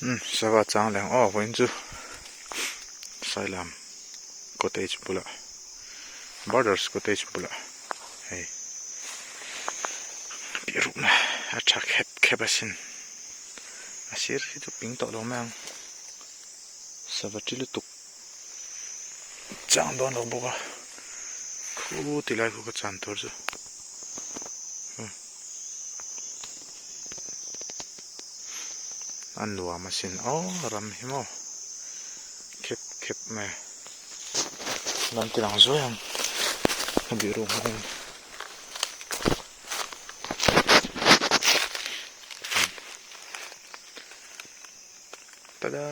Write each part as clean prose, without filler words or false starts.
Umm sava chang leh ang aw vawiin chu Sailam cottage bulah Brothers cottage bulah hei piah rukna a tha khep khep asin a sir hi chu ping tawh lo mai ang sava chi lutuk chang dawn lo bawk a khu ti lai khu ka chan tur chu. A nuam asin aw ram hi maw khep khep mai a lam ti lang zuai ang a bih ruh hmang in tada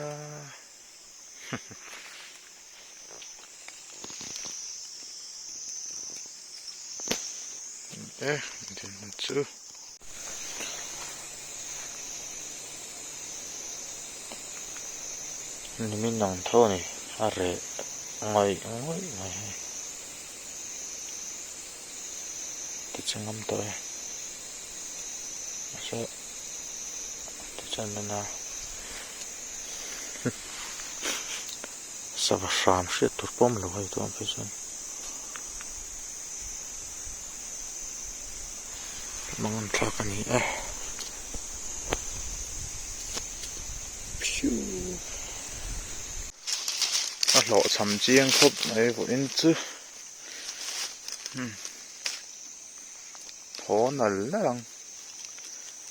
e dinhmun chu. Nimin ang tho a ni a reh ngawih ngawih mai hei ti che ngam tawh e mahse ti chuan nana sava hram hriat tur pawh a awm lo hei tunah phei chuan. Mangan thlak a ni e. Phiu. A hlawh cham chiang khawp mai vawiin chu. Hmm. Thaw nal nal ang.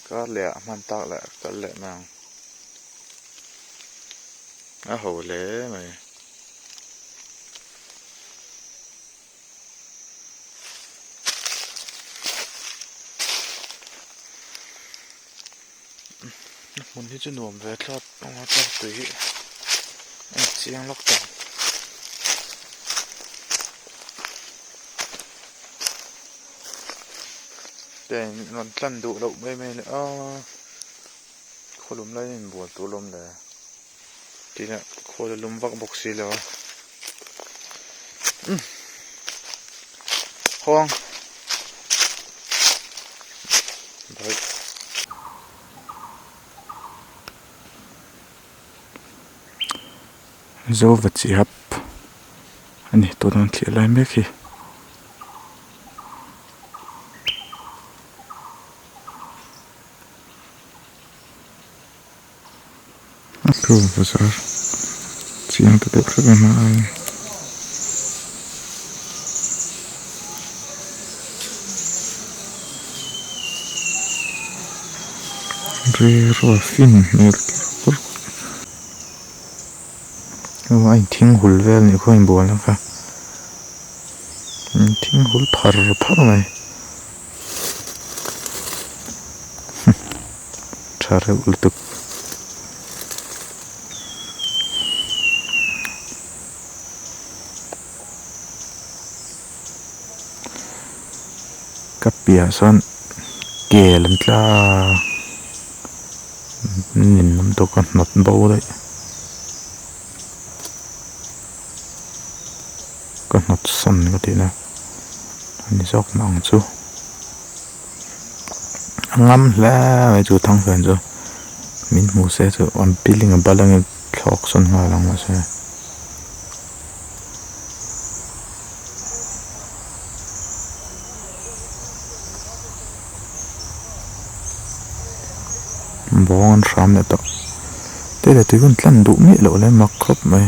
Kar leh ah hman tak leh kal leh mai ang. A ho hle mai. Hmun hi chu nuam ve thlawt ang a tawk tui hi a in chiang lawk tawh ang. Heng rawn tlan duh loh mai mai le a khawlum laiin inbual tur a awm le tina khawl a lum vak bawk si lo a. Hawng Bye. Zova chiap a ni tuna an thliah lai mek hi. A thu bazar chiang ta deuh hrep em a rilru a fin hmel kher kawr a inthing hul vel anih khaw inbualna kha inthing hul phar phar mai. Tha reuh lutuk. Ka piah sawn kel an tla a nin awm tawk a hnawt bo daih ka hnawt sawn ka tihna a ni zawk mah ang chu. A ngam hle mai chu thangfen chu min hmu se chu an building a bal angin thlawk sawn nghal ang mahse. Bawng an hram leh tawh te leh tui hun tlan duh miah loh le mak khawp mai.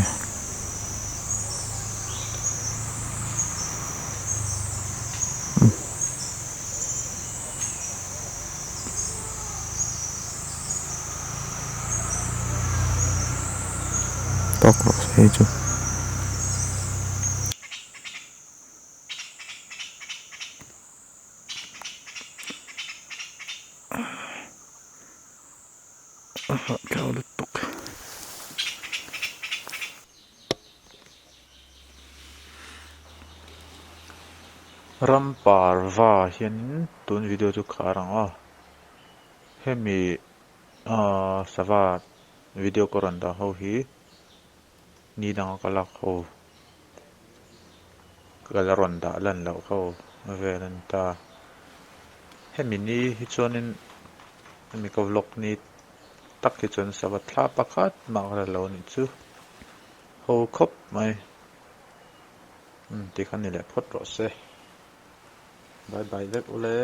Tawk rawh se hei chu. A hahthlak lutuk. Ram parva hianin tun video chu khar ang aw. Hemi ahh sava video ka rawn dah ho hi ni danga ka lak ho ka la rawn dah lan loh ho vel a ni ta. Hemi ni hi chuanin hemi ka vlog ni. tak hi chuan sava thla pakhat mah ka la lo anih chu ho khawp mai umm tikhan ni leh phawt rawh se bye bye vek ule.